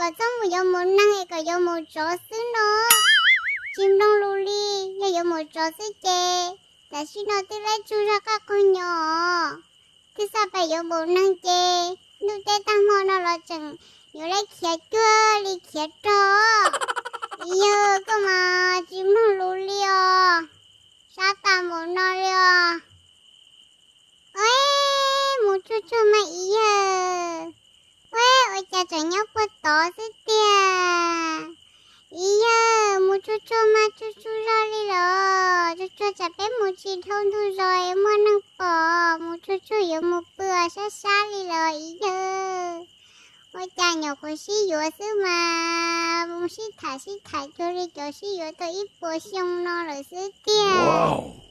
kom txhob mus yuav mus neeg es kom yuav mus tsov xwb no. Tsis mloog lus li, yog yuav mus tsov xwb ces tam sim no twb laib tsuj zog qaj qaug nyo. Twb xav pais yuav mus neeg ces ntuj teb tag hmo no los tseem yuav laib khiav cuag li khiav rog. Yawg koj mas tsis mloog lus li os, sab tas mus no li os. Ua, mus tsuag tsuag mas ib yawg. Ua, ua cas tseem nyob puag tod xwb tiag. Ib yawg, mus tsuag tsuag mas tsuag tsuag zog li los, tsuag tsuag tsam peb mus tsis dhau ntug zos muaj neeg pom, mus tsuag tsuag yuav mus pw sab sab li los ib yawg. Ua cas nyuam qhuav sib yuav xwb mas mus sib tham sib tham cuag li cov sib yuav tau ib puas xyoo no lawm xwb tiag.